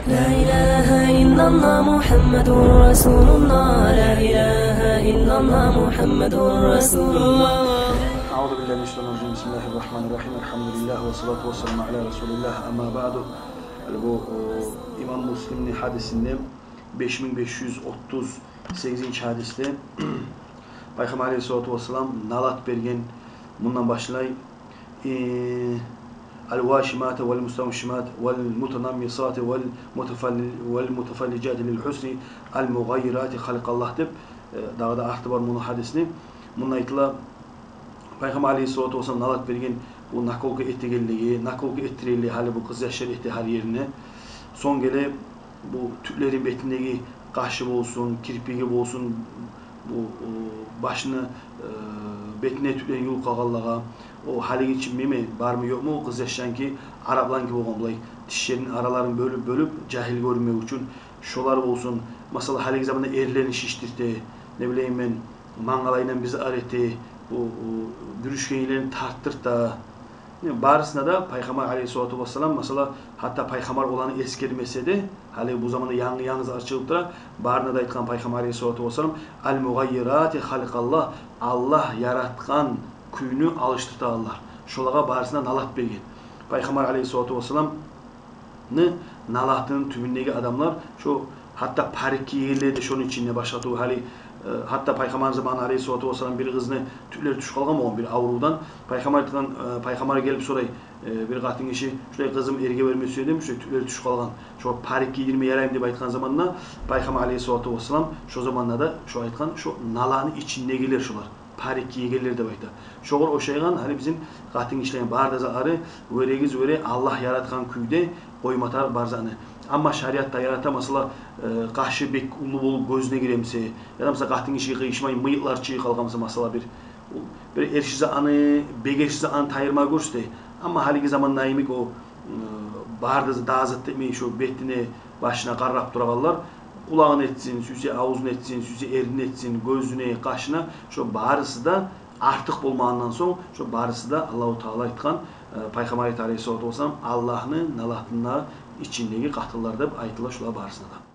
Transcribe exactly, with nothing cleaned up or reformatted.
لا إله إلا الله محمد رسول الله. لا إله إلا الله محمد رسول الله. أعوذ بالله من الشيطان الرجيم. بسم الله الرحمن الرحيم. الحمد لله والصلاة والسلام على رسول الله. أما بعد. Гьали бу, о, имам Муслимни гьадисинде, беш минг беш юз отуз сегизинчи гьадисде Пайхаммар алейгьиссалату вассалам налат берген, мундан башлай, э, «الواشمات والمستوشمات والمتنمصات والمتفل-، والمتفلجات للحسن المغيرات خلق الله» деп, э, дагъы да арты бар муну гьадисни. Мунда айтыла, Пайхаммар алейгьиссалату вассалам налат берген бу наколка этегенлеге, наколка эттирелле гьали бу къызъяшлар эте гьар ерине. Сонг геле бу тюклерин, бетиндеги къашы болсун, кирпиги болсун, бу, о, башыны, э, бетине тюклени юлукъ къалгъанлагъа, о гьалиги чы неме бармы, ёкъму, о къызъяшланки, арапланки болгъан, булай тишлерин араларын бёлюп-бёлюп, жагьил гёрюнмек учун, шолар болсун. Масала, гьалиги заманда эрлерин шишдирте, не билейим мен, мангалайындан бир зат эте, о, о, бюрюшгенлерин тартдырта. Барысына да Пайхаммар алейгьиссалату вассалам, масала, гьатта Пайхаммар оланы эсгермесе де, гьали бу заманда янгы-янгы зат чыгъып тура, барына да айтгъан Пайхаммар алейгьиссалату вассалам: «المغيرات خلق الله», Аллагь яратгъан кюйню алышдыртагъанлар. Шолагъа барысына налат берген. Пайхаммар алейгьиссалату вассалам ны налатыны тюбюндеги адамлар, шо гьатта парик гийгенлер де шону ичинде, башгъа тюгюл гьали, э, гьатта Пайхаммар заманы алейгьиссалату вассалам бир къызны тюклери тюшюп къалгъан болгъан бир аврувдан. Пайхаммар айтгъан, э, Пайхаммар гелип сорай, э, бир къатын гиши: «Шулай къызым эрге берме сюе эдим, шулай тюклери тюшюп къалгъан, шо парик гийдирме яраймы?» деп айтгъан заманда, Пайхаммар алейгьиссалату вассалам шо заманда да шо айтгъан, шо наланы ичиндегилер шолар, парик гийгенлер деп айта. Шогъар ошайгъан, гьали бизин къатын гишилени бары да затлары вёрегиз вёре, Аллагь яратгъан кюйде къойма тарыкъ бар затны. Амма шариатда ярата, масала, э, къашы бек уллу болуп гёзюне гиремсе, яда, масала, къатын гишиге къыйышмай мыйыкълар чыгъып къалгъан буса, масала, бир, бир эрши затны, бек эрши затны тайдырма гёрсете. Амма гьалиги заманда йимик о, э, бары да дагъы зат этмей, шо бетине, башына къарап турагъанлар, къулагъын этсин, сюйсе авзун этсин, сюйсе эрнин этсин, гёзюне, къашына, шо барысы да артыкъ болмагъандан сонг, шо барысы да Аллагьу Таала айтгъан, э, Пайхаммар айта алейгьиссалату вассалам, Аллагьны налатыны ичиндеги къатынлар деп айтыла шулар барысына да.